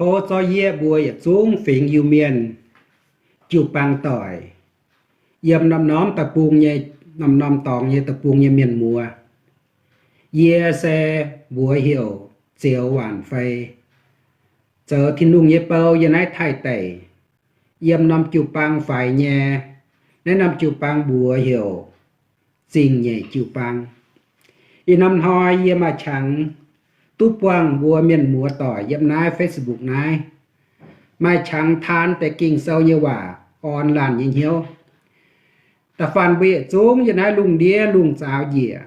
Tov zorqv yie mbuo yietc zungv fingx Iu-Mienh jiu-baang doic, yiem norm-norm deic-bung nyei, norm-norm dorngx nyei deic-bung nyei mienh muoz. Yie se mbuox heuc Zioux Waanc Fei, zoux Tin-Hungh nyei bou yiem naaiv Taiv deic, yiem norm jiu-baang faix nyei, naaiv norm jiu-baang mbuox heuc Zingh Nyeic Jiu-Baang. Ih norm hnoi yie maaih qangx duqv buangh mbuo mienh muoz doic yiem naaiv Facebook naaiv, maaih qangx taan deix Ging-Sou nyei waac orn laanh nyei hnyouv. Da'faanh mbuo yietc zungv yiem naaiv lungh ndiev lungh zaaux njiec,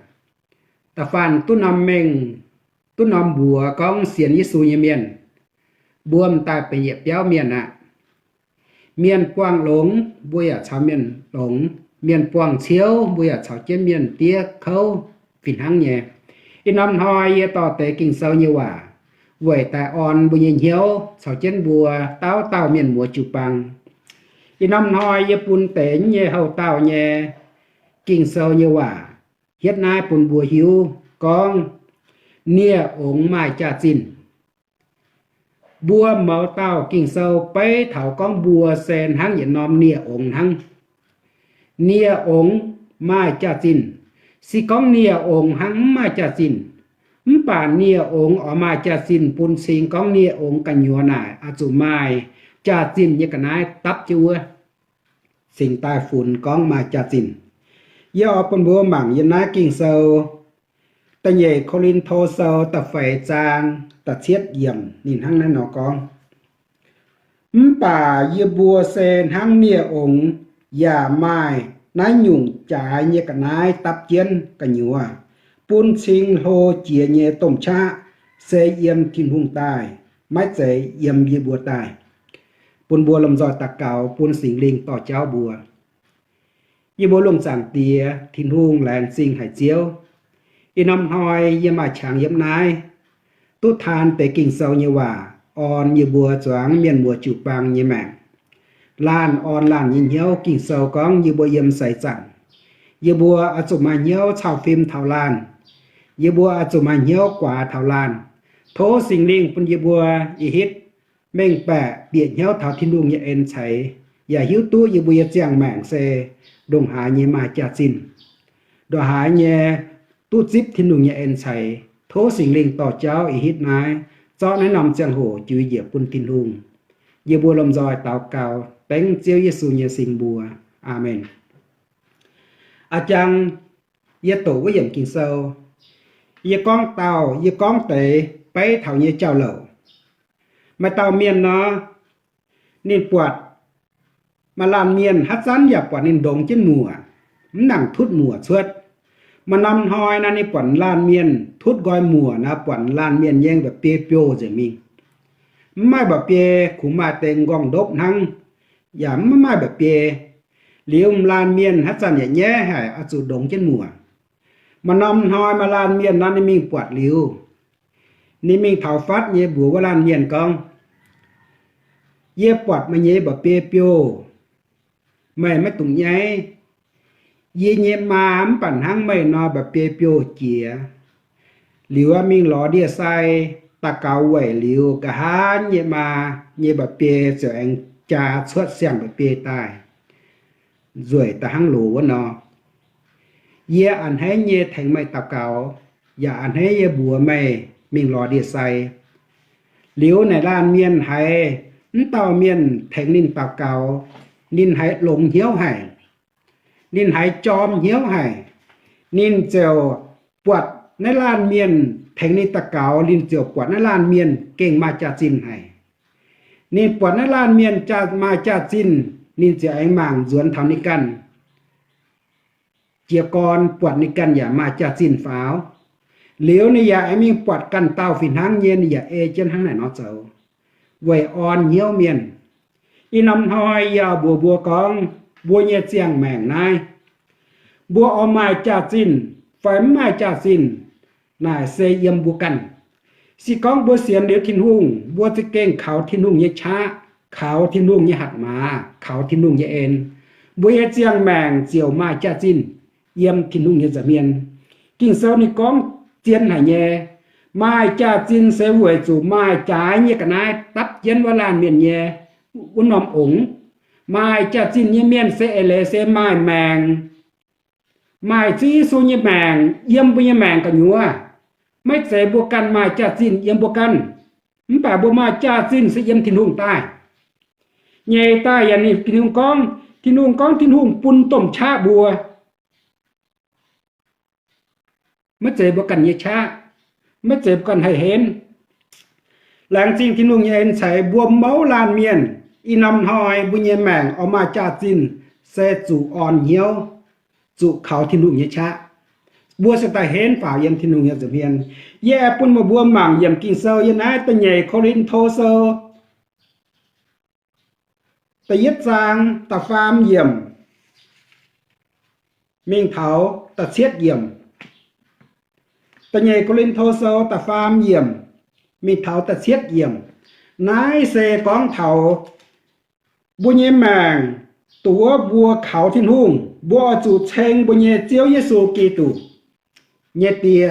da'faanh duqv norm mengh, duqv norm mbuox gorngv sienx Yesu nyei mienh, mbuo m'daaih benx yietc biauv mienh aqv. Mienh buangh longx, mbuo yaac caux mienh longx. Mienh buangh ciouv, mbuo yaac caux jienv mienh diev kouv fih hnangv nyei. Ih norm hnoi yie dorh deix Ging-Sou nyei waac weic daaih orn mbuo nyei hnyouv caux jienv mbuo dauh dauh mienh muoz jiu-baang. Ih norm hnoi yie bun deix nyei houh dauh nyei Ging-Sou nyei waac hietv naaiv bun mbuo hiuv gorngv, nie-ongx maaih jaax-zinh. Mbuo mouz dauh Ging-Sou beiv taux gorngv mbuo se hnangv yietc norm nie-ongx hnangv. Nie-ongx maaih jaax-zinh. Se gorngv nie-ongx hnangv mv maaih jaax-zinh, mv baac nie-ongx oix maaih jaax-zinh bun cing gorngv nie-ongx gu'nyuoz naaic oix zuqc maaih jaax-zinh nyei ga'naaiv dapv jienv wuov, cingx daaih funx gorngv maaih jaax-zinh. Yie oix bun mbuo mangc yiem naaiv Ging-Sou da'nyeic Ko^lin^to Sou da'feix zaang da'cietv yiemc ninh hnangv naaiv nor gorngv, mv baac yie mbuo se hnangv nie-ongx, yaac maaih naaiv nyungc jaaix nyei ga'naaiv dapv jienv gu'nyuoz, bun cing hlo jiex nyei domh qaqv se yiem Tin-Hungh daaih, maiv zeiz yiem yie mbuo daaih. Bun mbuo lomh nzoih daux gaux bun Singx Lingh dorh jauv mbuo. Yie mbuo lungh zaangc Diex, Tin-Hungh, laengz zingh haic Ziouv. Ih norm hnoi yie maaih qangx yiem naaiv duqv taan deix Ging-Sou nyei waac orn yie mbuo zuangx mienh muoz jiu-baang nyei maengc. Laanh orn laanh nyei hnyouv. Ging-Sou gorngv yie mbuo yiem seix zaangc, yie mbuo oix zuqc maaih hnyouv cau fim taux laanh. Yie mbuo oix zuqc maaih hnyouv guaax taux laanh. Tov Singx Lingh bun yie mbuo ih-hitv mengh baeqc bieqc hnyouv taux Tin-Hungh nyei en ceix, yaac hiuv duqv yie mbuo nyei ziangh maengc se ndongc haaix nyei maaih jaax-zinh, ndongc haaix nyei duqv zipv Tin-Hungh nyei en ceix. Tov Singx Lingh dorh jauv ih-hitv naaiv, zorqv naaiv norm ziangh hoc jui njiec bun Tin-Hungh. Yie mbuo lomh nzoih daux gaux dengv Ziouv Yesu nyei sing mbuox. Aamen. A'jang yie doqc wuov yiemc Ging-Sou, yie gorngv dauh, yie gorngv deix beiv taux nyei jauv-louc. Maaih dauh mienh nor, ninh buatc maaih laanh mienh haaix zanc yaac buatc ninh ndongx jienv muoc, mv nangc tutv muoc cuotv. Maaih norm hnoi nor ninh buatc laanh mienh tutv nqoi muoc nor, buatc laanh mienh nyei mba'biei biouh nzengc mingh. Mv maaih mba'biei, kungx maaih deix nqorngv-ndopv hnangv, yaac mv maaih mba'biei. Liuz laanh mienh haaix zanc yaac nyaiv haic, oix zuqc ndongx jienv muoc. Maaih norm hnoi maaih laanh mienh nor ninh mingh buatc liuz, ninh mingh taux fatv nyei mbuox wuov laanh mienh gorngv, yie buatc meih nyei mba'biei biouh, meih maiv dungx nyaiv. Yie nyei maa mv baac hnangv meih nor mba'biei biouh jiex. Liuz mingh lorz ndie-sai daux gaux weic liuz, nqa'haav nyei maa nyei mba'biei ziouc aengx jaa cuotv siang-mba'biei daaih, nzueic daaih hnangv loz wuov nor. Yie a'hneiv nyei tengx meih daux gaux, yaac a'hneiv yie mbuox meih mingh lorz ndie-sai. Liuz naaic laanh mienh haiz mv dauh mienh tengx ninh daux gaux, ninh haiz longx hnyouv haic. Ninh haiz jorm hnyouv haic. Ninh ziouc buatc naaiv laanh mienh tengx ninh daux gaux, ninh ziouc buatc naaiv laanh mienh gengh maaih jaax-zinh haic. Ninh buatc naaiv laanh mienh jaa- maaih jaax-zinh, ninh ziouc aengx mangc nzuonx taux ninh ganh jiez gorn buatc ninh ganh yaac maaih jaax-zinh faaux. Liuz ninh yaac aengx mingh buatc ganh dauh fih hnangv nyei, ninh yaac ei jienv hnangv naaic nor zoux, weic orn hnyouv mienh. Ih norm hnoi yie mbuox mbuo gorngv, mbuo nyei ziangh maengc naaiv, mbuo oix maaih jaax-zinh fai mv maaih jaax-zinh, naaic se yiem mbuo ganh. Se gorngv mbuo sienx liuz Tin-Hungh, mbuo za'gengh kaux Tin-Hungh nyei qaqv, kaux Tin-Hungh nyei hatc maaz, kaux Tin-Hungh nyei en, mbuo nyei ziangh maengc ziouc maaih jaax-zinh yiem Tin-Hungh nyei nza'hmien. Ging-Sou ninh gorngv zien haic nyei, Maaih jaax-zinh se weic zuqc maaih jaaix nyei ga'naaiv dapv jienv wuov laanh mienh nyei wuov norm ongx. Maaih jaax-zinh nyei mienh se eix leiz se maaih maengc, maaih Ziouv Yesu nyei maengc yiem mbuo nyei maengc gu'nyuoz. Maiv zeiz mbuo ganh maaih jaax-zinh yiem mbuo ganh, mv baac mbuo maaih jaax-zinh se yiem Tin-Hungh daaih. Nyei daaih yaac ninh, Tin-Hungh gorngv, Tin-Hungh gorngv Tin-Hungh bun domh qaqv mbuo. Maiv zeiz mbuo ganh nyei qaqv, maiv zeiz mbuo ganh haih henv. Laengz zingh Tin-Hungh nyei en ceix mbuo mouz laanh mienh. Ih norm hnoi mbuo nyei maengc oix maaih jaax-zinh se zuqc orn hnyouv, zuqc kaux Tin-Hungh nyei qaqv, mbuo se daaih henv faaux yiem Tin-Hungh nyei nza'hmien. Yie aengx bun meih mbuo mangc yiemc Ging-Sou yiem naaiv da'nyeic Ko^lin^to Sou da'yietv zaang da'faam yiemc mingh taux da'cietv yiemc. Da'nyeic Ko^lin^to Sou da'faam yiemc mingh taux da'cietv yiemc. Naaiv se gorngv taux mbuo nyei maengc, dongh wuov mbuo kaux Tin-Hungh, mbuo oix zuqc ceng mbuo nyei Ziouv Yesu Giduc nyei Die,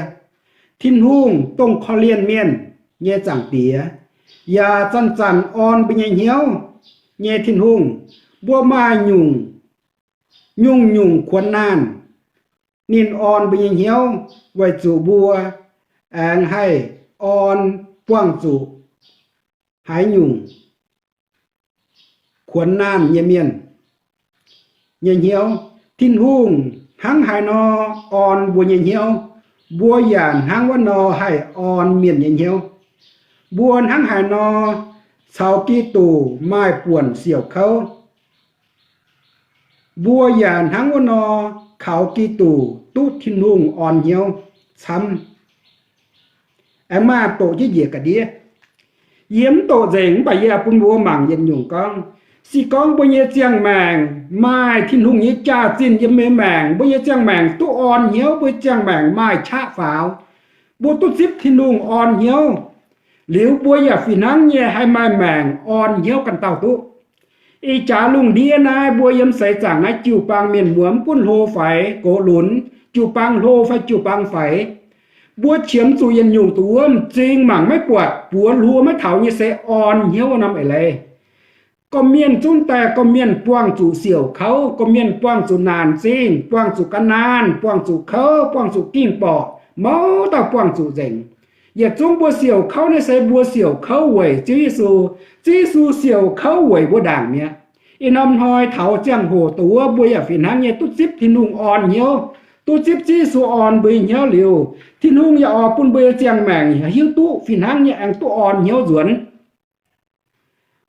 Tin-Hungh dongh korv-lienh mienh nyei Zaangc Diex, yaac zanc-zanc orn mbuo nyei hnyouv nyei Tin-Hungh. Mbuo maaih nyungc, nyungc-nyungc kuonx naanh, ninh orn mbuo nyei hnyouv weic zuqc mbuo aengx haih orn buangh zuqc haaix nyungc kuonx naanh nyei mienh nyei hnyouv. Tin-Hungh hnangv haaix nor orn mbuo nyei hnyouv, mbuo yaac hnangv wuov nor haih orn mienh nyei hnyouv. Mbuo hnangv haaix nor caux Giduc maaih buonc siouc kouv, mbuo yaac hnangv wuov nor kaux Giduc duqv Tin-Hungh orn hnyouv camv. Aengx maaih doqc jienv njiec ga'ndiev. Yie mv doqc nzengc mv baac yie bun mbuo mangc yietc nyungc gorngv, se gorngv mbuo nyei ziangh maengc maaih Tin-Hungh nyei jaax-zinh yiem mbuo maengc, mbuo nyei ziangh maengc duqv orn hnyouv, mbuo ziangh maengc maaih qaqv faaux, mbuo duqv zipv Tin-Hungh orn hnyouv, liuz mbuo yaac fih hnangv nyei haih maaih maengc orn hnyouv ganh dauh duqv. Ih jaax lungh ndiev naaiv mbuo yiem seix zaangc naaiv jiu-baang mienh muoz, mv gunv hlo faix gox lunx, jiu-baang hlo fai jiu-baang faix, mbuo qiemx zuqc yietc nyungc dongh wuov m'zing mangc maiv buatc, buoz hluo maiv taux nyei se orn hnyouv wuov norm eix leiz. Gorqv-mienh zungv daaih, gorqv-mienh buangh zuqc siouc kouv, gorqv-mienh buangh zuqc naanc zingh, buangh zuqc ga'naanh, buangh zuqc kouv, buangh zuqc ging-borqc, mouz dauh buangh zuqc nzengc. Yietc zungv mbuo siouc kouv naaiv se mbuo siouc kouv weic Ziouv Yesu. Ziouv Yesu siouc kouv weic mbuo ndaangc mi'aqv. Ih norm hnoi taux ziangh hoc dongh wuov mbuo yaac fih hnangv nyei duqv zipv Tin-Hungh orn hnyouv, duqv zipv Ziouv Yesu orn mbuo nyei hnyouv liuz, Tin-Hungh yaac oix bun mbuo nyei ziangh maengc hiuv duqv fih hnangv nyei aengx duqv orn hnyouv nzuonx.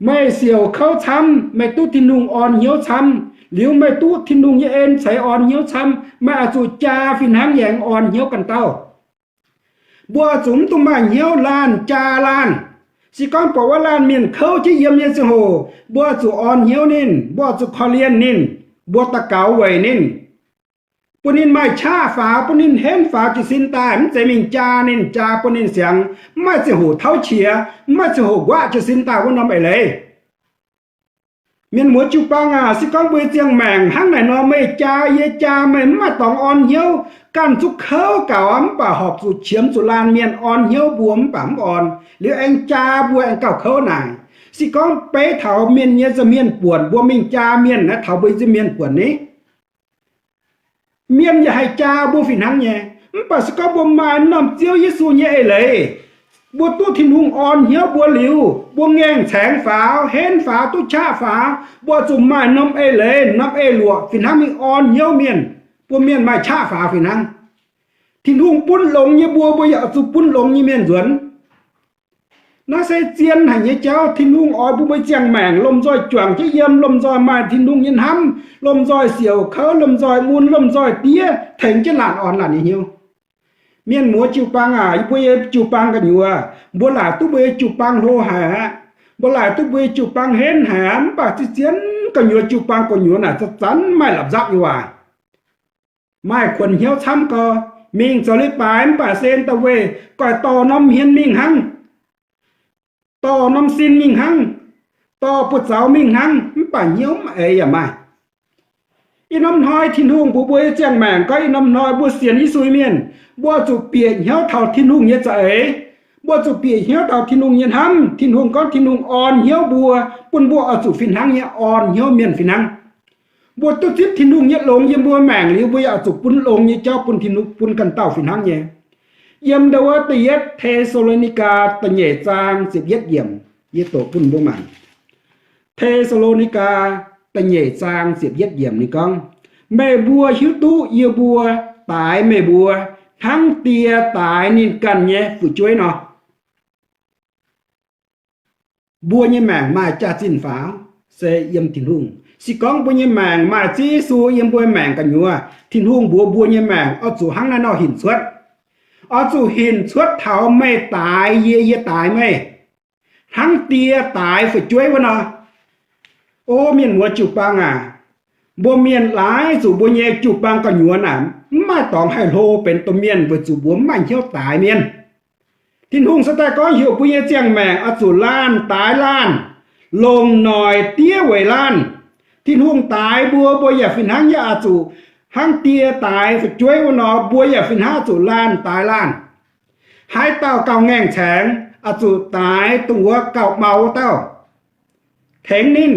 Meih siouc kouv camv, meih duqv Tin-Hungh orn hnyouv camv, liuz meih duqv Tin-Hungh nyei en ceix orn hnyouv camv, meih oix zuqc jaa fih hnangv nyei aengx orn hnyouv ganh dauh. Mbuo oix zuqc mv dungx maaih hnyouv laanh jaa laanh. Se gorngv buatc wuov laanh mienh kouv jienv yiem nyei ziangh hoc, mbuo oix zuqc orn hnyouv ninh, mbuo oix zuqc korv-lienh ninh, mbuo daux gaux weic ninh, bun ninh maaih qaqv faaux, bun ninh henv faaux jiez sin daaih, mv zeiz mingh jaa ninh, jaa bun ninh siangx, mv maaih ziangh hoc tauv qiex, mv maaih ziangh hoc nquaqv jiez sin daaih wuov norm eix leiz. Mienh muoz jiu-baang aac, se gorngv mbuo nyei ziangh maengc hnangv naaic nor, meih jaa yie jaa meih, mv maaih dorngx orn hnyouv, ganh zuqv kouv gaux aqv, mv baac horpc zuqc qiemx zuqc laanh mienh orn hnyouv mbuo mv baac mv orn, liuz aengx jaa mbuo aengx gauh kouv naaic. Se gorngv beiv taux mienh nyei nza'hmien buonc, mbuo mingh jaa mienh naaiv taux mbuo nza'hmien buonc ni. Mienh yaac haih jaa mbuo fih hnangv nyei. Mv baac se gorngv mbuo maaih norm Ziouv Yesu nyei eix leiz, mbuo duqv Tin-Hungh orn hnyouv mbuo liuz, mbuo ngaengc caengx faaux, henv faaux, duqv qaqv faaux, mbuo zuqc maaih norm eix leiz, norm eix luoqc fih hnangv mingh orn hnyouv mienh. Mbuo mienh maaih qaqv faaux fih hnangv. Tin-Hungh bun longx nyei mbuo, mbuo yaac zuqc bun longx nyei mienh nzuonx. Naaiv se zien haic nyei jauv. Tin-Hungh oix bun mbuo ziangh maengc lomh nzoih juangc jienv yiem, lomh nzoih maaih Tin-Hungh nyei hnamv, lomh nzoih siouc kouv, lomh nzoih mun, lomh nzoih diev, tengx jienv laanh orn laanh nyei hnyouv. Mienh muoz jiu-baang aac, yie mbuo nyei jiu-baang gu'nyuoz, mbuo laaic duqv mbuo nyei jiu-baang hlo haic aqv. Mbuo laaic duqv mbuo nyei jiu-baang henv haic aqv. Mv baac zien-zien gu'nyuoz jiu-baang gu'nyuoz naaic zanc-zanc maaih la'zapv nyei waac. Maaih kuonx hnyouv camv gau, mingh zoux leiz-baaix mv baac se da'weih goiv dorh norm hmien mingh hnangv, dorh norm sin mingh hnangv, dorh buoz-zaux mingh hnangv, mv baac hnyouv mv eix yaac maaih. Ih norm hnoi Tin-Hungh mbuox mbuo nyei ziangh maengc gorngv ih norm hnoi mbuo sienx Yesu nyei mienh, mbuo zuqc bieqc hnyouv taux Tin-Hungh nyei za'eix. Mbuo zuqc bieqc hnyouv taux Tin-Hungh nyei hnamv. Tin-Hungh gorngv Tin-Hungh orn hnyouv mbuo, bun mbuo oix zuqc fih hnangv nyei orn hnyouv mienh fih hnangv. Mbuo duqv zipv Tin-Hungh nyei longx yiem mbuo maengc liuz, mbuo yaac oix zuqc bun longx nyei jauv bun Tin-Hungh, bun ganh dauh fih hnangv nyei. Yiem ndau wuov da'yietv Te^saa^lo^ni^gaa da'nyeic zaang ziepc yietv yiemc, yie doqc bun mbuo mangc. Te^saa^lo^ni^gaa da'nyeic zaang ziepc yietv yiemc ninh gorngv, meih mbuo hiuv duqv yie mbuo daix meih mbuo hnangv die daix ninh ganh nyei fu'jueiv nor. Mbuo nyei maengc maaih jaax-zinh faaux se yiem Tin-Hungh. Se gorngv mbuo nyei maengc maaih Ziouv Yesu yiem mbuo maengc gu'nyuoz, Tin-Hungh mbuox mbuo nyei maengc oix zuqc hnangv naaiv nor hinc cuotv. Oix zuqc hinc cuotv taux meih daix yie, yie daix meih, hnangv die daix fu'jueiv wuov nor. O mienh muoz jiu-baang aac, mbuo mienh laaic zuqc mbuo nyei jiu-baang gu'nyuoz naaic mv maaih dorngx haih hlo benx domh mienh weic zuqc mbuo mv maaih hnyouv daix mienh. Tin-Hungh se daaih gorngv heuc mbuo nyei ziangh maengc oix zuqc laanh daix laanh, longc noic diev weic laanh. Tin-Hungh daix mbuo, mbuo yaac fih hnangv nyei oix zuqc hnangv die daix fu'jueiv wuov nor, mbuo yaac fih hnangv oix zuqc laanh daix laanh. Haaix dauh gauh ngaengc caengx, oix zuqc daix dongh wuov gauh mau wuov dauh, tengx ninh,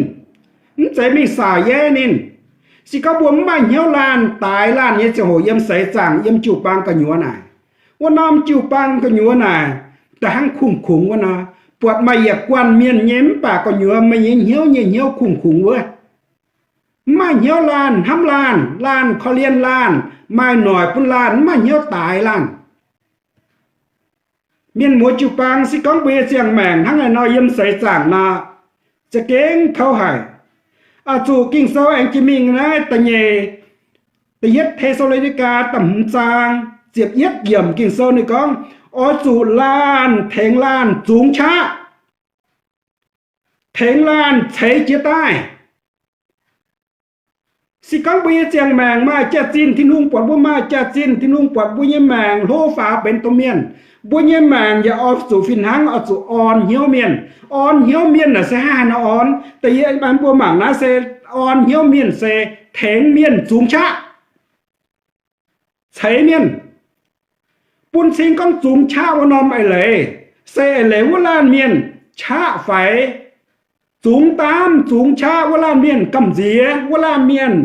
mv zeiz mingh saauc yeiv ninh. Se gorngv mbuo mv maaih hnyouv laanh daix laanh nyei ziangh hoc yiem seix zaangc yiem jiu-baang gu'nyuoz naaic, wuov norm jiu-baang gu'nyuoz naaic, da'hnangv kungx-kungx wuov nor, buatc maaih yietc guanh mienh nyei mv baac gu'nyuoz meih nyei hnyouv nyei hnyouv kungx-kungx wuov. Mv maaih hnyouv laanh hnamv laanh, laanh korv-lienh laanh, maaih noic bun laanh, mv maaih hnyouv daix laanh. Mienh muoz jiu-baang, se gorngv mbuo nyei ziangh maengc hnangv naaiv nor yiem seix zaangc nor, za'gengh kouv haic. Oix zuqc Ging-Sou aengx jiex mingh naaiv da'nyeic, da'yietv Te^saa^lo^ni^gaa da'hmz zaang ziepc yietv yiemc Ging-Sou ninh gorngv, oix zuqc laanh tengx laanh zungx qaqv, tengx laanh ceix jiez daaih. Se gorngv mbuo nyei ziangh maengc maaih jaax-zinh, Tin-Hungh buatc mbuo maaih jaax-zinh, Tin-Hungh buatc mbuo nyei maengc hlo faaux benx domh mienh, mbuo nyei maengc yaac oix zuqc fih hnangv oix zuqc orn hnyouv mienh. Orn hnyouv mienh naaic se hnangv haaix nor orn? Da'yietv mbuo mangc naaiv se orn hnyouv mienh se tengx mienh zungx qaqv, ceix mienh. Bun cing gorngv zungx qaqv wuov norm eix leiz, se eix leiz wuov laanh mienh qaqv faix, zungx daamv zungx qaqv, wuov laanh mienh gamh nziex, wuov laanh mienh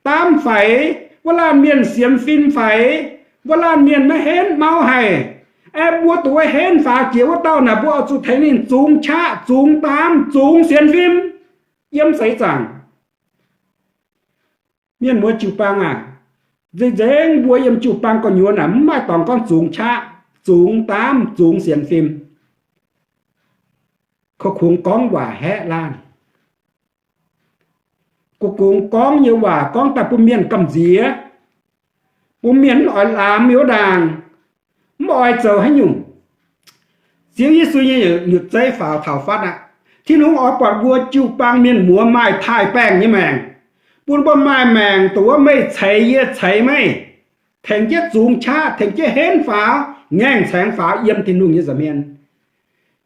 daamv faix, wuov laanh mienh sienx fim faix, wuov laanh mienh maiv henv mauv haic. Aeqv, mbuo duqv wuov henv faaux jiex wuov dauh naaic, mbuo oix zuqc tengx ninh zungx qaqv, zungx daamv, zungx sienx fim yiem seix zaangc. Mienh muoz jiu-baang aac, nzengc nzengc mbuo yiem jiu-baang gu'nyuoz naaic mv maaih dorngx gorngv zungx qaqv, zungx daamv, zungx sienx fim. Kungx-kungx gorngv waac haeqv laanh. Kungx-kungx gorngv nyei waac gorngv daaih bun mienh gamh nziex, bun mienh mv oix laamx mingh wuov ndaangc, mv oix zoux haaix nyungc. Ziouv Yesu nyei nyutc zeiv faaux taux fatv aqv. Tin-Hungh oix buatc mbuo jiu-baang mienh muoz maaih taaih-baengh nyei maengc, bun mbuo maaih maengc dongh wuov meih ceix yie ceix meih, tengx jienv zungx qaqv, tengx jienv henv faaux, ngaengc caengx faaux yiem Tin-Hungh nyei nza'hmien.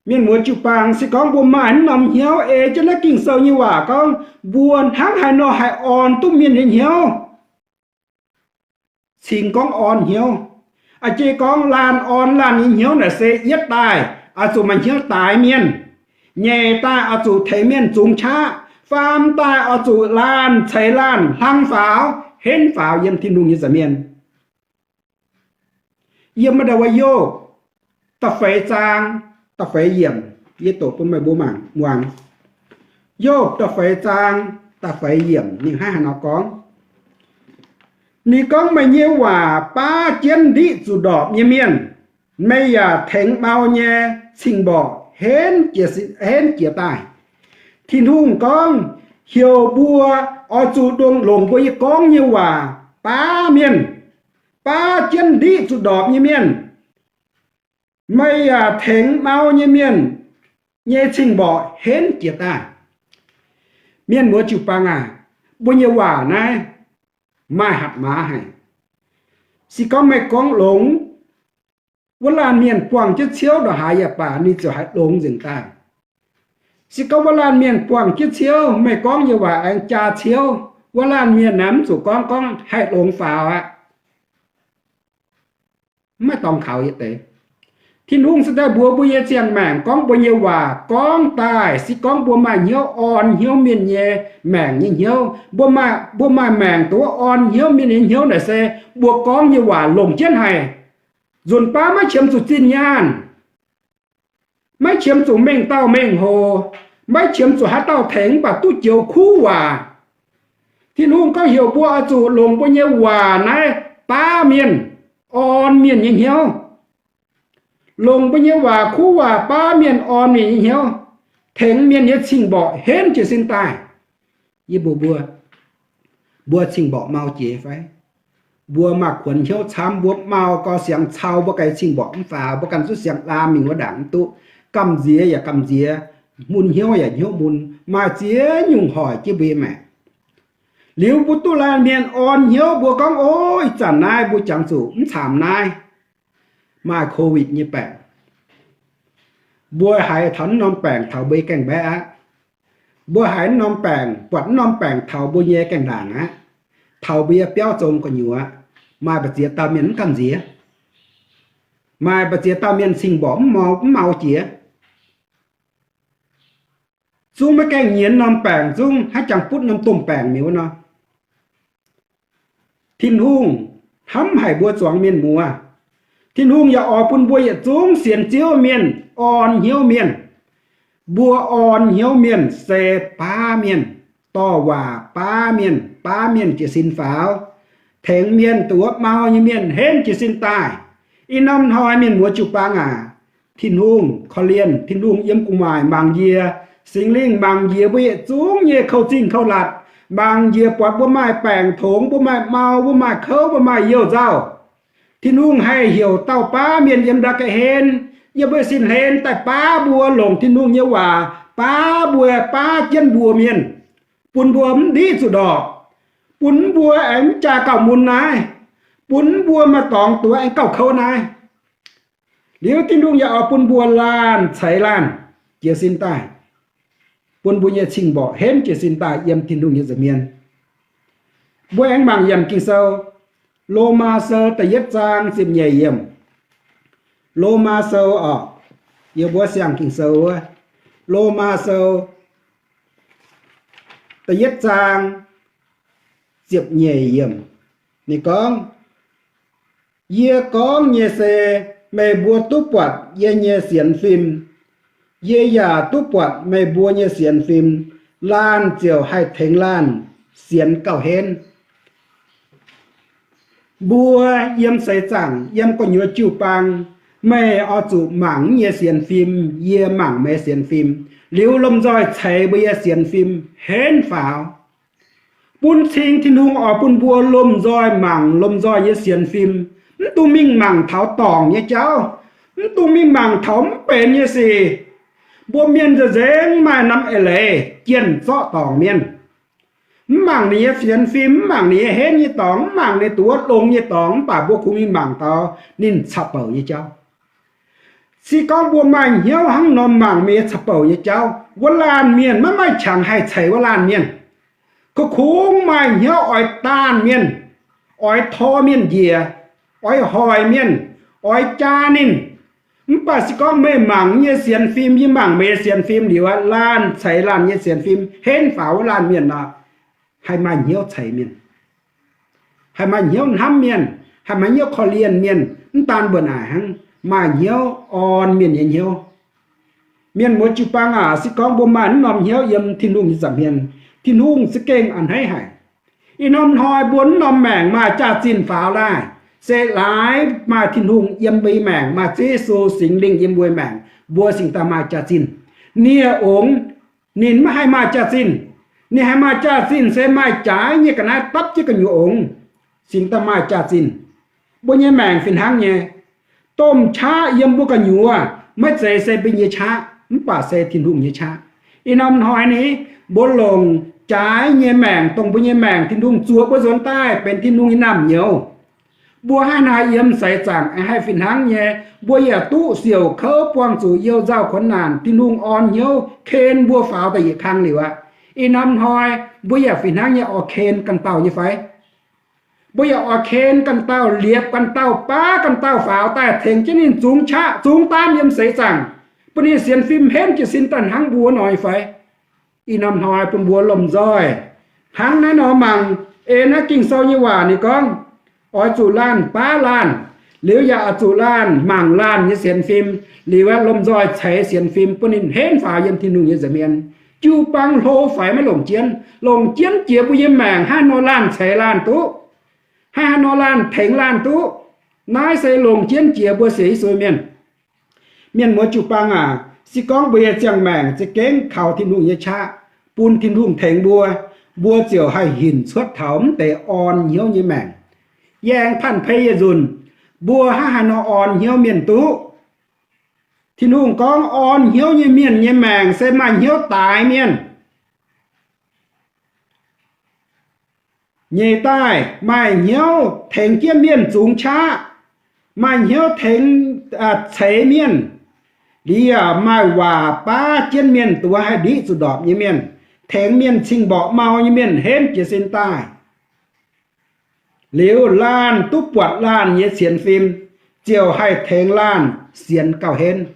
Mienh muoz jiu-baang, se gorngv mbuo maaih naaiv norm hnyouv ei jienv naaiv Ging-Sou nyei waac gorngv mbuo hnangv haaix nor haih orn duqv mienh nyei hnyouv, cingx gorngv orn hnyouv. A'jang gorngv laanh orn laanh nyei hnyouv naaic se yietv daaih oix zuqc maaih hnyouv daix mienh, nyeic daaih oix zuqc tengx mienh zungx qaqv, faam daaih oix zuqc laanh ceix laanh hlang faaux, henv faaux yiem Tin-Hungh nyei nza'hmien. Yiem wuov Yopv da'feix zaang da'feix yiemc, yie doqc bun meih mbuo mangc muangx. Yopv da'feix zaang da'feix yiemc ninh hnangv haaix nor gorngv. Ninh gorngv, meih nyei waac baav jienv ndiqv zuqc ndorpc nyei mienh, meih yaac tengx mau nyei cing-mborqc henv jiex, henv jiex daaih. Tin-Hungh gorngv, heuc mbuo oix zuqc ndongc longc mbuo nyei gorngv nyei waac baav mienh, baav jienv ndiqv zuqc ndorpc nyei mienh, meih yaac tengx mau nyei mienh nyei cing-mborqc henv jiex daaih. Mienh muoz jiu-baang aac, mbuo nyei waac naaiv maaih hatc maaz haic. Se gorngv meih gorngv longx, wuov laanh mienh buangh jienv ciouv ndongc haaix yaac baac ninh ziouc haih longx nzengc daaih. Se gorngv wuov laanh mienh buangh jienv ciouv, meih gorngv nyei waac aengx jaa ciouv, wuov laanh mienh naaiv mv zuqc gorngv, gorngv haih longx faaux aqv. Mv maaih dorngx kaux yietc deix. Tin-Hungh se daaih mbuox mbuo nyei ziangh maengc gorngv mbuo nyei waac gorngv daaih, se gorngv mbuo maaih hnyouv orn hnyouv mienh nyei maengc nyei hnyouv, mbuo maaih, mbuo maaih maengc duqv orn hnyouv mienh nyei hnyouv naaic se mbuo gorngv nyei waac longc jienv haic. Nzunc baav maiv qiemx zuqc zinh nyaanh, maiv qiemx zuqc mengh dauh mengh hoc, maiv qiemx zuqc haaix dauh tengx, mv baac duqv joux kuv waac. Tin-Hungh gorngv heuc mbuo oix zuqc longc mbuo nyei waac naaiv baav mienh, orn mienh nyei hnyouv. Longc mbuo nyei waac kuv waac baav mienh, orn mienh nyei hnyouv, tengx mienh nyei cing-mborqc henv jiez sin daaih. Yie mbuox mbuo, mbuo cing-mborqc mau jiex fai? Mbuo maaih kuonx hnyouv camv, mbuo mau gau siangx cau, mbuo ganh cing-mborqc mv faaux, mbuo ganh zuqc siangx laam mingh wuov ndaangc mv duqv. Gamh nziex yaac gamh nziex, mun hnyouv yaac hnyouv mun, maaih ziex nyungc hoic jienv mbuo nyei maengc. Liuz mbuo duqv laanh mienh orn hnyouv, mbuo gorngv, o, ih zanc naaiv mbuo jangx zuqc mv caamx naaiv maaih Covid nyei baengc. Mbuo haiz taux naaiv norm baengc taux mbuo nyei gaengh mbaeqv aqv. Mbuo haiz naaiv norm baengc, buatc naaiv norm baengc taux mbuo nyei gaengh ndaangc aqv. Taux mbuo nyei biauv zong gu'nyuoz, maaih mbu'ziex dauh mienh mv gamh nziex. Maaih mbu'ziex dauh mienh cing-mborqc mv mau, mv mau jiex. Zungv maiv gaengh nyienz norm baengc, zungv haaix jangx butv norm domh baengc mi'aqv nor. Tin-Hungh hnamv haic mbuo zuangx mienh muoz. Tin-Hungh yaac oix bun mbuo yietc zungv sienx Ziouv mienh, orn hnyouv mienh. Mbuo orn hnyouv mienh se baav mienh, dorh waac baav mienh, baav mienh jiez sin faaux, tengx mienh duqv mau nyei mienh henv jiez sin daaih. Ih norm hnoi mienh muoz jiu-baang aac, Tin-Hungh korv-lienh, Tin-Hungh yiem gu'nguaaic mangc yie, Singx Lingh mangc njiec mbuo yietc zungv nyei kouv-zingh kouv-latc, mangc njiec buatc mbuo maaih baengc tongx, mbuo maaih mau, mbuo maaih kouv, mbuo maaih youh nzauh. Tin-Hungh haih heuc dauh baav mienh yiem nda'ga'hlen, yiem mbuo sin hlen daaih baav mbuo longc Tin-Hungh nyei waac baav mbuo, baav jienv mbuo mienh, bun mbuo mv ndiqv zuqc ndorpc, bun mbuo aengx mv jaa gauh mun naaiv, bun mbuo maaih dorngx duqv aengx gauh kouv naaiv. Liuz Tin-Hungh yaac oix bun mbuo laanh ceix laanh jiez sin daaih, bun mbuo nyei cing-mborqc henv jiez sin daaih yiem Tin-Hungh nyei nza'hmien. Mbuo aengx mangc yiem Ging-Sou, Lomaa Sou da'yietv zaang ziepc nyeic yiemc. Lomaa Sou oc, yie mbuo siang Ging-Sou wuov, Lomaa Sou da'yietv zaang ziepc nyeic yiemc. Ninh gorngv, Yie gorngv nyei se meih mbuo duqv buatc yie nyei sienx fim. Yie yaac duqv buatc meih mbuo nyei sienx fim. Laanh ziouc haih tengx laanh sienx gauh henv. Mbuo yiem seix zaangc, yiem gu'nyuoz jiu-baang, meih oix zuqc mangc yie nyei sienx fim, yie mangc meih nyei sienx fim, liuz lomh nzoih ceix mbuo nyei sienx fim henv faaux. Bun cing Tin-Hungh oix bun mbuo lomh nzoih mangc lomh nzoih nyei sienx fim. Mv dungx mingh mangc taux dorngc nyei jauv. Mv dungx mingh mangc taux mv benx nyei sic. Mbuo mienh nzengc-nzengc maaih norm eix leiz jienh zorqv dorngc mienh. Mv mangc ninh nyei sienx fim, mv mangc ninh nyei henv nyei dorngx, mv mangc ninh duqv longx nyei dorngx, mv baac mbuo kungx mingh mangc taux ninh caqv-bouc nyei jauv. Se gorngv mbuo maaih hnyouv hnangv nor mangc mienh nyei caqv-bouc nyei jauv, wuov laanh mienh maiv maaih qangx haih ceix wuov laanh mienh. Kungx-kungx maaih hnyouv oix daanh mienh, oix tor mienh njiec, oix hoic mienh, oix jaa ninh. Mv baac se gorngv meih mangc yie nyei sienx fim, yie mangc meih nyei sienx fim liuz aqv, laanh ceix laanh nyei sienx fim henv faaux wuov laanh mienh nor, haih maaih hnyouv ceix mienh, haih maaih hnyouv hnamv mienh, haih maaih hnyouv korv-lienh mienh, mv daan mbuo naaic hnangv, maaih hnyouv orn mienh nyei hnyouv. Mienh muoz jiu-baang aac, se gorngv mbuo maaih naaiv norm hnyouv yiem Tin-Hungh nyei nza'hmien, Tin-Hungh za'gengh a'hneiv haic. Ih norm hnoi mbuo naaiv norm maengc maaih jaax-zinh faaux daaih, se laaix maaih Tin-Hungh yiem mbuo nyei maengc, maaih Ziouv Yesu Singx Lingh yiem mbuo nyei maengc, mbuo cingx daaih maaih jaax-zinh. Nie ongx, ninh maiv haih maaih jaax-zinh. Ninh haih maaih jaax-zinh se maaih jaaix nyei ga'naaiv dapv jienv gu'nyuoz ongx, cingx daaih maaih jaax-zinh. Mbuo nyei maengc fih hnangv nyei. Domh qaqv yiem mbuo gu'nyuoz maiv zeiz se mbuo nyei qaqv, mv baac se Tin-Hungh nyei qaqv. Ih norm hnoi ni, mbuo longc jaaix nyei maengc, dongh mbuo nyei maengc Tin-Hungh zuoqc mbuo nzuonx daaih benx Tin-Hungh nyei naamh nyouz. Mbuo hnangv naaic yiem seix zaangc aengx haih fih hnangv nyei, mbuo yaac duqv siouc kouv buangh zuqc you nzauh kuonx naanc, Tin-Hungh orn hnyouv ken mbuo faaux da'yietc kang liuz aqv. Ih norm hnoi mbuo yaac fih hnangv nyei oix ken ganh dauh nyei fai? Mbuo yaac oix ken ganh dauh, liepc ganh dauh, baav ganh dauh faaux daaih tengx jienv ninh zungx qaqv, zungx daamv yiem seix zaangc, bun ninh sienx fim henv jiez sin daaih hnangv mbuo nor nyei fai? Ih norm hnoi bun mbuo lomh nzoih hnangv naaiv nor mangc. Ei naaiv Ging-Sou nyei waac ninh gorngv, oix zuqc laanh baav laanh, liuz yaac oix zuqc laanh mangc laanh nyei sienx fim, liuz aeqv, lomh nzoih ceix sienx fim bun ninh henv faaux yiem Tin-Hungh nyei nza'hmien. Jiu-baang hlo faix maiv longc jienv. Longc jienv jiex mbuo nyei maengc, haaix nor laanh ceix laanh duqv, haaix nor laanh tengx laanh duqv. Naaiv se longc jienv jiex mbuo sienx Yesu mienh. Mienh muoz jiu-baang aac, se gorngv mbuo nyei ziangh maengc za'gengh kaux Tin-Hungh nyei qaqv, bun Tin-Hungh tengx mbuo, mbuo ziouc haih hinc cuotv taux mv deix orn hnyouv nyei maengc. Yie aengx panh pei yietc nzunc, mbuo hnangv haaix nor orn hnyouv mienh duqv? Tin-Hungh gorngv orn hnyouv nyei mienh nyei maengc se maaih hnyouv daaix mienh. Nyeic daaih maaih hnyouv tengx jienv mienh zungx qaqv, maaih hnyouv tengx, ceix mienh, liuz yaac maaih waac baav jienv mienh, duqv haih ndiqv zuqc ndorpc nyei mienh, tengx mienh cing-mborqc mau nyei mienh henv jiez sin daaih. Liuz laanh duqv buatc laanh nyei sienx fim, ziouc haih tengx laanh sienx gauh henv.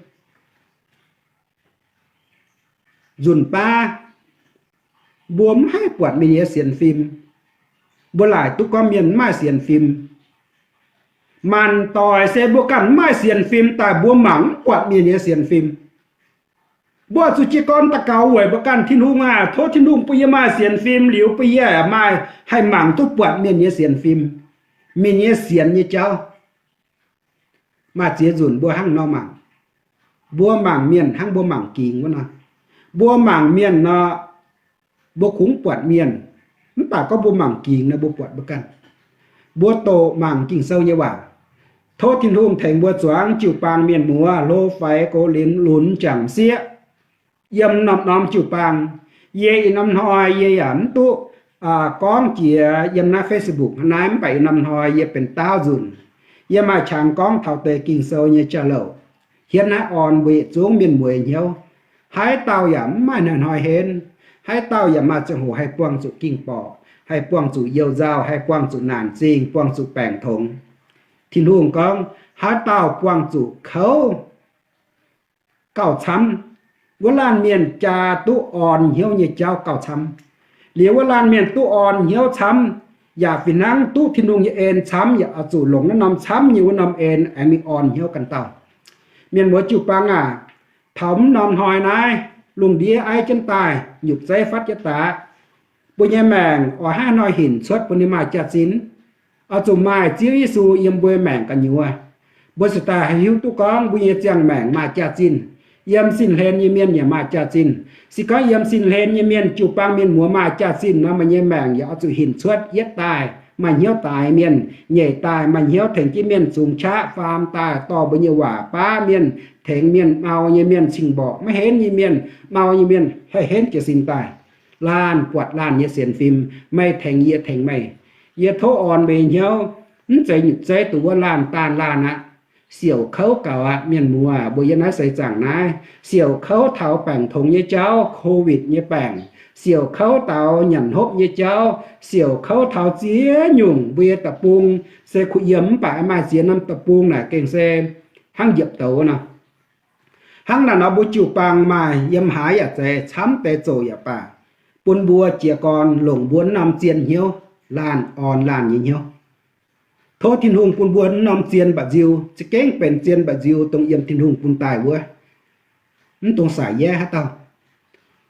Nzunc baav, mbuo mv haih buatc mienh nyei sienx fim. Mbuo laaic duqv gorngv mienh mv maaih sienx fim. Maanc doic se mbuo ganh mv maaih sienx fim daaih mbuo mangc mv buatc mienh nyei sienx fim. Mbuo zuqc jiez gorn daux gaux weic mbuo ganh, Tin-Hungh aah, tov Tin-Hungh bun yie maaih sienx fim liuz bun yie maaih haih mangc duqv buatc mienh nyei sienx fim, mienh nyei sienx nyei jauv. Maaih ziex nzunc mbuo hnangv nor mangc. Mbuo mangc mienh hnangv mbuo mangc gingx wuov nor. Mbuo mangc mienh nor, mbuo kungx buatc mienh, mv baac gorngv mbuo mangc gingx nor mbuo buatc mbuo ganh. Mbuo doqc mangc Ging-Sou nyei waac. Tov Tin-Hungh tengx mbuo zuangx jiu-baang mienh muoz hlo faix gox linz lunx jangc sieqv yiem norm-norm jiu-baang. Yie ih norm hnoi yie yaac mv duqv gorngv jiex yiem naaiv Facebook naaiv, mv baac ih norm hnoi yie benx daauv nzunc, yie maaih qangx gorngv taux deix Ging-Sou nyei jauv-louc, hietv naaiv orn mbuo yietc zungv mienh mueiz hnyouv. Haaix dauh yaac mv maaih hnoi-hnoi henv. Haaix dauh yaac maaih ziangh hoc haih buangh zuqc ging-borqc, haih buangh zuqc you-nzauh, haih buangh zuqc naanc zingh, buangh zuqc baengc tongx. Tin-Hungh gorngv haaix dauh buangh zuqc kouv gauh camv. Wuov laanh mienh jaa duqv orn hnyouv nyei jauv gauh camv. Liuz wuov laanh mienh duqv orn hnyouv camv, yaac fih hnangv duqv Tin-Hungh nyei en camv, yaac oix zuqc longc naaiv norm camv nyei wuov norm en aengx mingh orn hnyouv ganh dauh. Mienh muoz jiu-baang aac, taux mv norm hnoi naaiv, lungh ndiev aiv jienv daaih, nyutc zeiv fatv jienv daaih, mbuo nyei maengc oix haaix hnoi hinc cuotv bun ninh maaih jaax-zinh? Oix zuqc maaih Ziouv Yesu yiem mbuo maengc gu'nyuoz, mbuo ziouc daaih haih hiuv duqv gorngv mbuo nyei ziangh maengc maaih jaax-zinh. Yiem sin-hlen nyei mienh yaac maaih jaax-zinh. Se gorngv yiem sin-hlen nyei mienh jiu-baang mienh muoz maaih jaax-zinh nor, meih nyei maengc yaac oix zuqc hinc cuotv yietv daaih maaih hnyouv daaix mienh, nyeic daaih maaih hnyouv tengx jienv mienh zungx qaqv, faam daaih dorh mbuo nyei waac baav mienh, tengx mienh mau nyei mienh, cing-mborqc maiv henv nyei mienh, mau nyei mienh haih henv jiez sin daaih. Laanh buatc laanh nyei sienx fim, meih tengx yie tengx meih. Yie tov orn mbuo nyei hnyouv, mv zeiz nyutc zeiv duqv wuov laanh daanh laanh aqv. Siouc kouv gaux aqv. Mienh muoz, mbuo yiem naaiv seix zaangc naaiv, siouc kouv taux baengc tongx nyei jauv, COVID nyei baengc, siouc kouv taux nyanc hopv nyei jauv, siouc kouv taux ziex nyungc. Mbuo nyei deic-bung se kuh yiem mv baac maaih ziex norm deic-bung naaic gengh se hnangv njiepc douz nor. Hnangv naaic nor mbuo jiu-baang maaih yiem haaix yaac zeiz, camv deix zoqc yaac baac, bun mbuo jiez gorn longc mbuo norm zien hnyouv laanh orn laanh nyei hnyouv. Tov Tin-Hungh bun mbuo norm zien mba'nziu, za'gengh benx zien mba'nziu dongh yiem Tin-Hungh bun daaih wuov. Mv dungx saic yaev haaix dauh,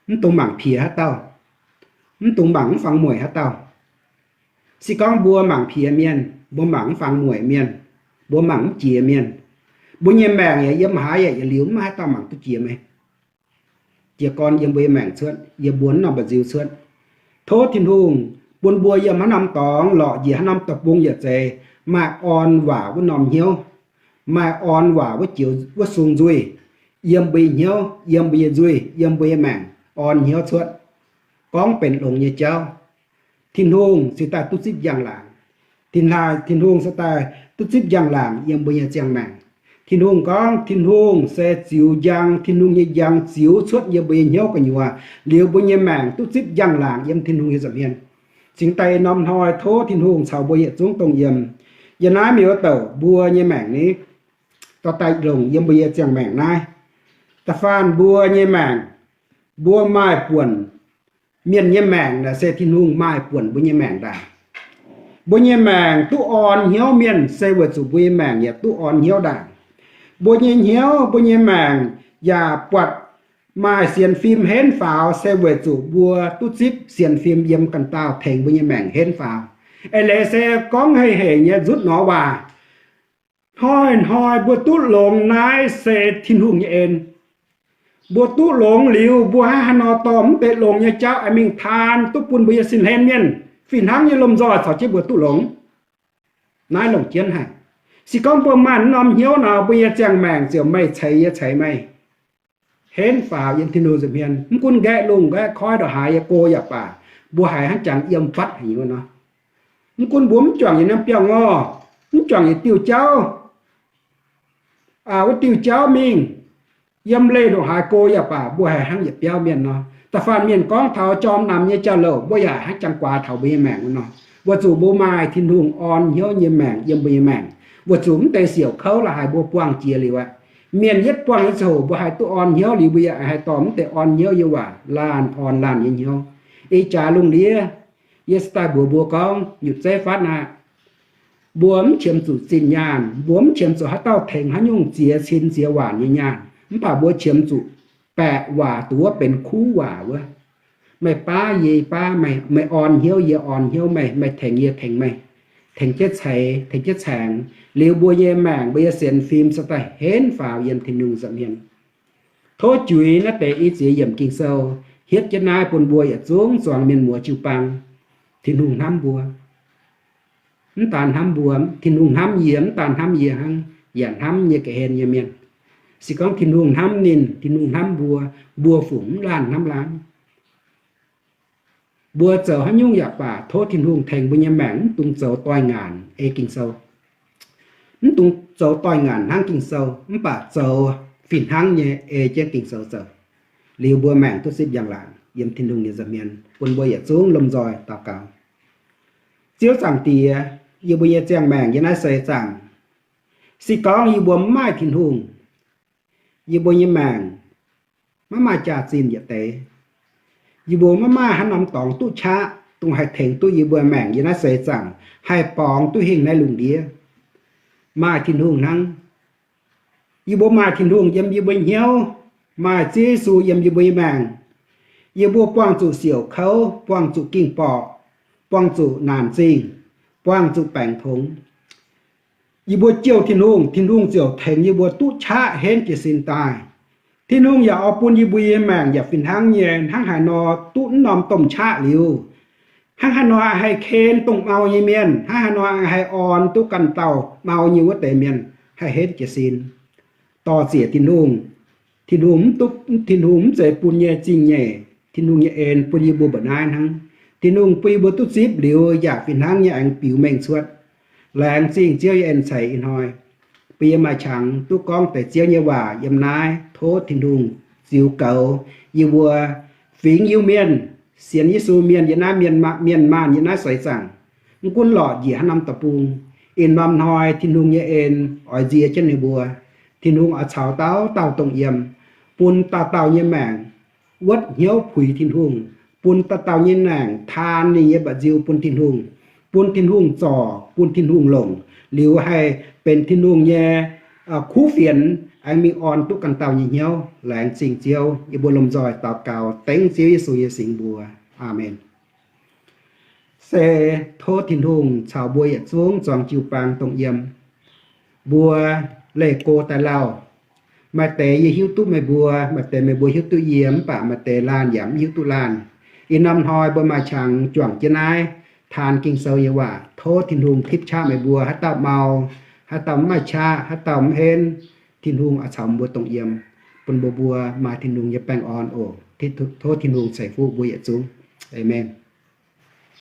mv dungx mangc piex haaix dauh, mv dungx mangc mv fangx mueic haaix dauh. Se gorngv mbuo mangc piex mienh, mbuo mangc mv fangx mueic mienh, mbuo mangc mv jiex mienh, mbuo nyei maengc yaac yiem haaix yaac yietc liuz mv maaih haaix dauh mangc duqv jiex meih. Jiez gorn yiem mbuo nyei maengc cuotv, yiem mbuo norm mba'nziu cuotv. Tov Tin-Hungh bun mbuo yiem haaix norm dorngx, lorqc njiec haaix norm deic-bung yaac zeiz, maaih orn waac wuov norm hnyouv, maaih orn waac wuov joux wuov sung nzuih, yiem mbuo nyei hnyouv, yiem mbuo nyei nzuih, yiem mbuo nyei maengc orn hnyouv cuotv. Gorngv benx longx nyei jauv, Tin-Hungh cingx daaih duqv zipv njang-laangc. Tin-Hungh cingx daaih duqv zipv njang-laangc yiem mbuo nyei ziangh maengc. Tin-Hungh gorngv Tin-Hungh se ziux njang, Tin-Hungh nyei njang ziux cuotv yiem mbuo nyei hnyouv gu'nyuoz, liuz mbuo nyei maengc duqv zipv njang-laangc yiem Tin-Hungh nyei nza'hmien. Cingx daaih norm hnoi tov Tin-Hungh caux mbuo yietc zungv dongh yiem. Yiem naaiv mingh wuov douc mbuo nyei maengc ni, dorh daaih longc yiem mbuo nyei ziangh maengc naaiv. Da'faanh mbuo nyei maengc, mbuo maaih buonc mienh nyei maengc naaic se Tin-Hungh maaih buonc mbuo nyei maengc ndaangc. Mbuo nyei maengc duqv orn hnyouv mienh se weic zuqc mbuo nyei maengc yaac duqv orn hnyouv ndaangc. Mbuo nyei hnyouv, mbuo nyei maengc yaac buatc maaih sienx fim henv faaux se weic zuqc mbuo duqv zipv sienx fim yiem ganh dauh tengx mbuo nyei maengc henv faaux. Eix leiz se gorngv hei hec nyei nzutv nor waac, hnoi-hnoi mbuo duqv longx naaiv se Tin-Hungh nyei en. Mbuo duqv longx liuz, mbuo hnangv haaix nor dorh mv deix longx nyei jauv aengx mingh taan duqv bun mbuo nyei sin hlen mienh, fih hnangv nyei lomh nzoih caux jienv mbuo duqv longx. Naaiv longc jienv haic. Se gorngv mbuo maaih norm hnyouv nor, mbuo nyei ziangh maengc ziouc meih ceix yie, ceix meih, henv faaux yiem Tin-Hungh nza'hmien. Mv gunv nqaeqv lungh nqaeqv koiv ndongc haaix yie go yaac baac, mbuo haiz hnangv jangx yiem fatv haic nyei wuov nor. Mv gunv mbuo mv juangc yietc norm biauv-ngorh, mv juangc yietc diuh jauv, wuov diuh jauv mingh, yiem leih ndongc haaix go yaac baac, mbuo haiz hnangv yietc biauv mienh nor. Da'faanh mienh gorngv taux jorm namx nyei jauv-louc, mbuo yaac hnangv jangx guaax taux mbuo nyei maengc wuov nor. Weic zuqc mbuo maaih Tin-Hungh orn hnyouv nyei maengc yiem mbuo nyei maengc, weic zuqc mv deix siouc kouv la'haaix mbuo buangh jiex liuz aqv. Mienh yietv buangh nyei ziangh hoc mbuo haih duqv orn hnyouv liuz, mbuo yaac haih dorh mv deix orn hnyouv nyei waac laanh orn laanh nyei hnyouv. Ih jaax lungh ndiev yie se daaih mbuox mbuo gorngv nyutc zeiv fatv aqv. Mbuo mv qiemx zuqc zinh nyaanh, mbuo mv qiemx zuqc haaix dauh tengx haaix nyungc ziex cin ziex waanc nyei nyaanh, mv baac mbuo qiemx zuqc baeqc waac duqv wuov benx kuv waac wuov. Meih baav yie, yie baav meih, meih orn hnyouv yie, orn hnyouv meih, meih tengx yie, tengx meih, tengx jienv ceix, tengx jienv caengx, liuz mbuo nyei maengc, mbuo nyei sienx fim se daaih henv faaux yiem Tin-Hungh nza'hmien. Tov juix naaiv deix i ziex yiemc Ging-Sou hietv jienv naaiv bun mbuo yietc zungv zuangx mienh muoz jiu-baang, Tin-Hungh hnamv mbuo. Mv daan hnamv mbuo, Tin-Hungh hnamv yie, mv daan hnamv yie hnangv, yaac hnamv nyei ga'hlen nyei mienh. Se gorngv Tin-Hungh hnamv ninh, Tin-Hungh hnamv mbuo, mbuo fungc mv laanh hnamv laanh. Mbuo zoux haaix nyungc yaac baac, tov Tin-Hungh tengx mbuo nyei maengc mv dungx zoux doix-ngaanc ei Ging-Sou. Mv dungx zoux doix-ngaanc hnangv Ging-Sou, mv baac zoux fih hnangv nyei ei jienv Ging-Sou zoux. Liuz mbuo maengc duqv zipv njang-laangc yiem Tin-Hungh nyei nza'hmien, bun mbuo yietc zungv lomh nzoih daux gaux. Ziouv Zaangc Diex, yie mbuo nyei ziangh maengc yiem naaiv seix zaangc, se gorngv yie mbuo mv maaih Tin-Hungh, yie mbuo nyei maengc maiv maaih jaax-zinh yietc deix. Yie mbuo maiv maaih haaix norm dorngx duqv qaqv dongh haih tengx duqv yie mbuo maengc yiem naaiv seix zaangc haih borngz duqv hingh naaiv lungh ndiev. Maaih Tin-Hungh hnangv. Yie mbuo maaih Tin-Hungh yiem yie mbuo hnyouv, maaih Ziouv Yesu yiem yie mbuo nyei maengc. Yie mbuo buangh zuqc siouc kouv, buangh zuqc ging-borqc, buangh zuqc naanc zingh, buangh zuqc baengc tongx. Yie mbuo jouh Tin-Hungh, Tin-Hungh ziouc tengx yie mbuo duqv qaqv henv jiez sin daaih. Tin-Hungh yaac oix bun yie mbuo nyei maengc yaac fih hnangv nyei, hnangv haaix nor duqv naaiv norm domh qaqv liuz, hnangv haaix nor haih ken dongh mau nyei mienh, hnangv haaix nor haih orn duqv ganh dauh mau nyei wuov deix mienh, haih henv jiez sin. Dorh ziec Tin-Hungh. Tin-Hungh mv duqv, Tin-Hungh mv zeiz bun nyei zingh nyeic. Tin-Hungh nyei en bun yie mbuo mba'naaiv hnangv. Tin-Hungh bun yie mbuo duqv zipv liuz yaac fih hnangv nyei aengx biux mengh cuotv. Laengz zingh Ziouv nyei en ceix ih hnoi bun yie maaih qangx duqv gorngv deix Ziouv nyei waac yiem naaiv. Tov Tin-Hungh ziux goux yie mbuo fingx Iu-Mienh, sienx Yesu mienh yiem naaiv, mienh maanh yiem naaiv seix zaangc, mv gunv lorqc njiec haaix norm deic-bung, ih norm hnoi Tin-Hungh nyei en oix nzie jienv ninh mbuo. Tin-Hungh oix caux dauh dauh dongh yiem, bun dauh dauh nyei maengc wuotv hnyouv puix Tin-Hungh, bun dauh dauh nyei maengc taan ninh nyei mba'nziu bun Tin-Hungh, bun Tin-Hungh zorc, bun Tin-Hungh longc, liuz haih benx Tin-Hungh nyei kuv fienx, aengx mingh orn duqv ganh dauh nyei hnyouv. Laengz zingh Ziouv. Yie mbuo lomh nzoih daux gaux dengv Ziouv Yesu nyei singx mbuox. Aamen. Se tov Tin-Hungh caux mbuo yietc zungv zuangx jiu-baang dongh yiem. Mbuo leih go daaih lauh. Maaih deix yie hiuv duqv meih mbuo, maaih deix meih mbuo hiuv duqv yie, mv baac maaih deix laanh yaac mv hiuv duqv laanh. Ih norm hnoi mbuo maaih qangx juangc jienv naaiv taan Ging-Sou nyei waac. Tov Tin-Hungh tipv qaqv meih mbuo, haaix dauh mau, haaix dauh mv maaih qaqv, haaix dauh mv henv, Tin-Hungh oix caux mbuo dongh yiem, bun mbuo mbuo maaih Tin-Hungh nyei baengh orn oc. Tov Tin-Hungh ceix fuqv mbuo yietc zungv. Aamen.